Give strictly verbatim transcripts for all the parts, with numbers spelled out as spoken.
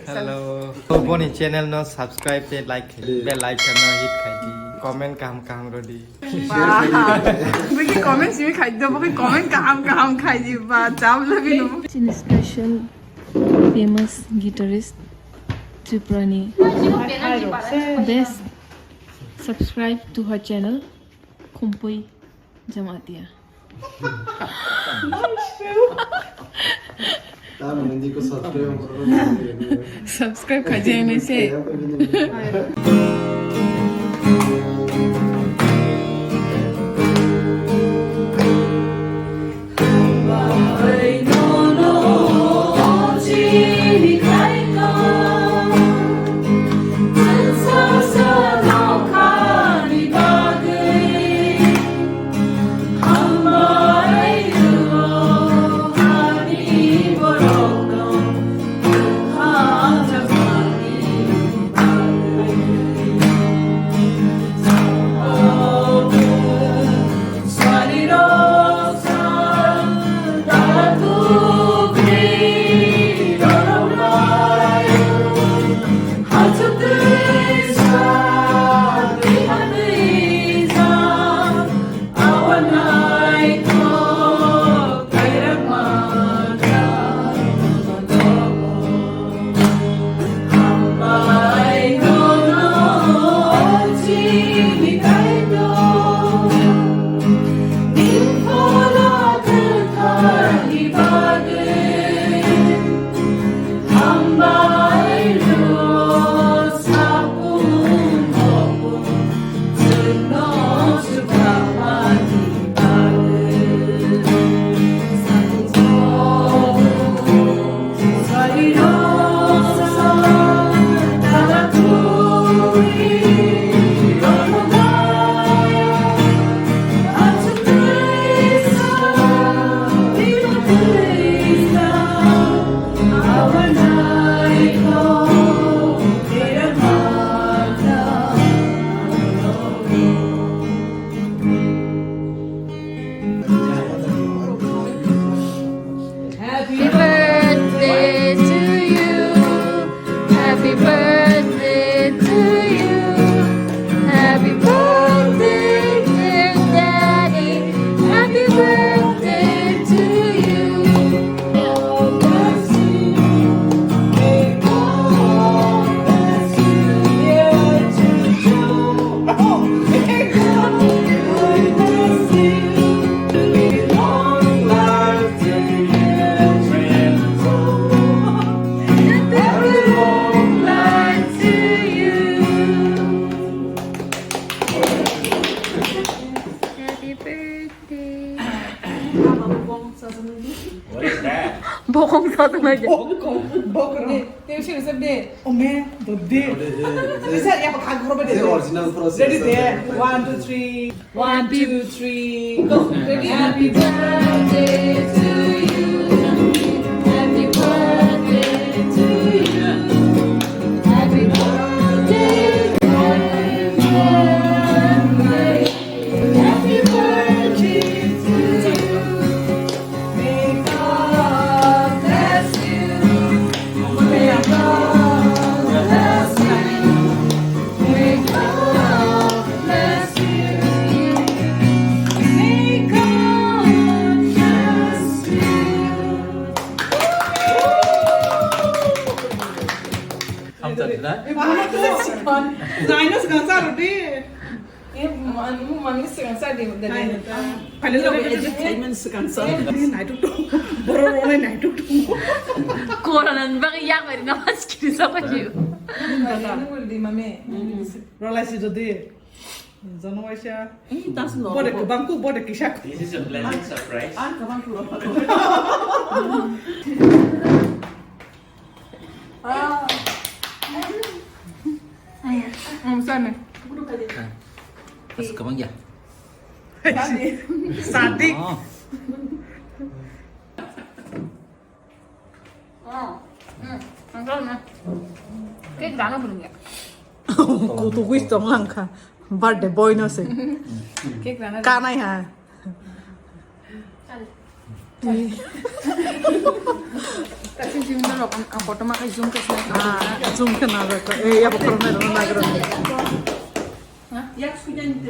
Hello. Boni channel no subscribe tei like khai di. Bell icon no hit khai di. Comment kaham kaham rw di. Bagi comment simi khai do, bagi comment kaham kaham khai di ba, jam labi no. Chini special famous guitarist Tripurani best, subscribe to her channel Khumpui Jamatia. Tamo hindi ko subscribe ang Subscribe khaijak nai se. Happy birthday to you. Happy birthday to you. Happy birthday, dear Daddy. Happy birthday to you. Happy birthday. What is that? Bokong sa tong lai. Bokong, bokong. Te, te, sini sep de. Oh man, the day. Bisa ya pakai guru bade. The original process. Ready de. One, two, three. One, two, three, go. Ready? Happy birthday to you. Happy birthday to you. Happy birthday, happy birthday. Happy birthday to you. May God bless you. May God bless you. May God bless you. May God bless you. Hamjak na? Zaino swkang sa rw di. Eh, ma-, ma-, mami swkang sa di, da di. Hai, da. Final round edit khaimani swkang sa. Eh, naituk tongo. Borok rok nai naituk tongo. Corona ni bagwi yak bai rina mas kiri sa pai. Nang bai, nang bai di, mami. Rolai si jodi. Jono waisa. Eh, tas lo. Bode kwbang ku, bode kisa ku. This is a pleasant surprise. Ang kwbang ku. Ah. Ang sana. Asa kwbang ya. Sadik. Oh. Oh. Hmm. Ang sana. Cake dano belum ya? Kutu wis tong langkha. Birthday boy no se. Cake dano. Kanai ha. Kasi sini rok ang koto makai zoom kasi na. Ah, zoom khe na rok. Eh, ya bokor na rok na rok.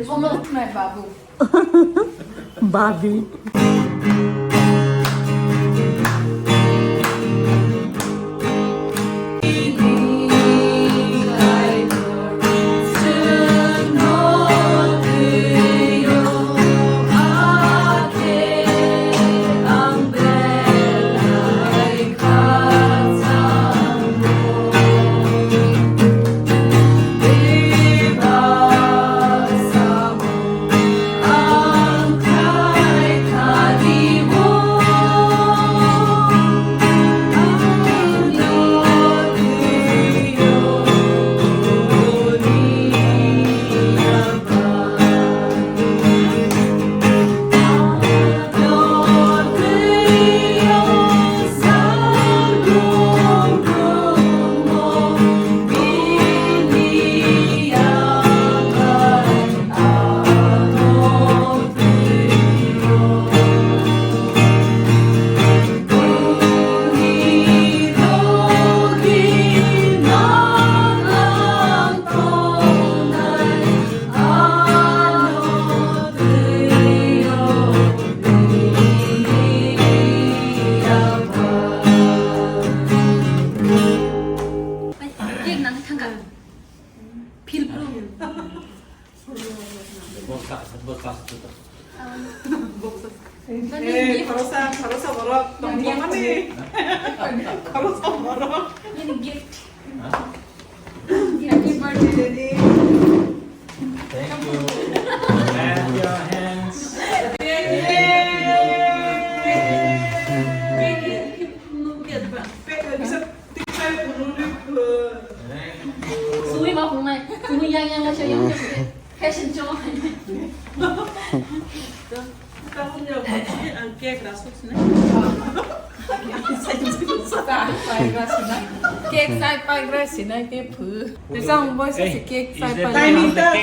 Omo my babu. Babi. Cake nang thangka. Phil pro. Eh, khorosa, khorosa borok tongmani. Khorosa borok. Ini gift. Happy birthday, Daddy. Thank you. Clap your hands. Yay! Sumi ma phungnai, sumi yang yang la sha yang sha. Fashion show. Ang cake rasuk sini. Cake sai paigra sini ke phu. Tisang boy sa cake sai paigra. Timing ta,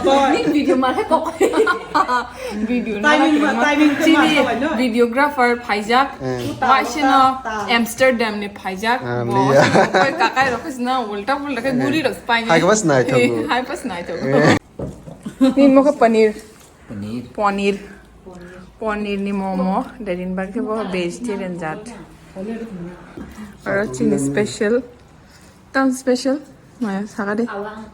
ta. Ni video mara kok. Video na. Timing ma, timing ta ma. Videographer phaijak. Waisino Amsterdam ni phaijak. Bo koi kakai rok sina ulta pulta kai guri rok spine. Hai ko bas nai thogo. Hai bas nai thogo. Ni mokha paneer. Paneer. Paneer. Paneer ni momo. Dadin bar ke bo vegetarian jat. Aro chini special. Tam special. Maya saka de. Awang.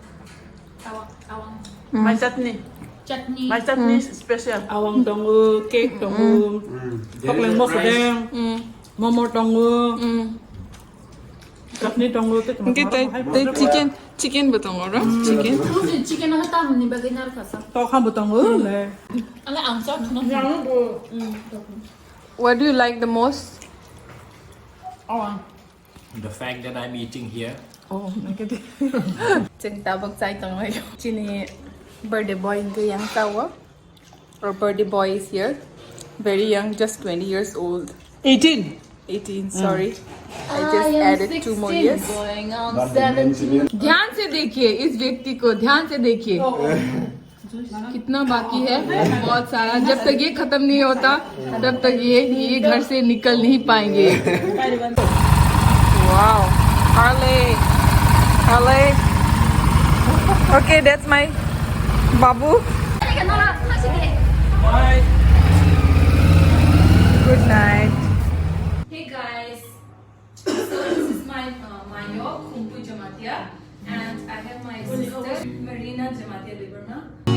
Awang. Awang. My chutney. Chutney. My chutney special. Awang tongo, cake tongo. Hokleng mosodeng. Momo tongo. Chutney tongo. Te chicken, chicken bo tongo ro. Chicken. Chicken ang tam ni bagay narkasa. Tokha bo tongo. Ala ang chutney. What do you like the most? Awang. The fact that I'm eating here. Oh, chwng tabuk chai tongo. Chini birthday boy hwnkhe yang chao. Our birthday boy is here. Very young, just twenty years old. Eighteen. Eighteen, sorry. I just added two more years. Going on seventeen. ध्यान से देखिए, इस व्यक्ति को ध्यान से देखिए। कितना बाकी है? बहुत सारा। जब तक ये खत्म नहीं होता, तब तक ये, ये घर से निकल नहीं पाएंगे। Wow. Ale. Ale. Okay, that's my babu. Good night. Hey guys. So this is my, uh, Mayo, Khumpu Jamatia, and I have my sister, Marina Jamatia Debbarma.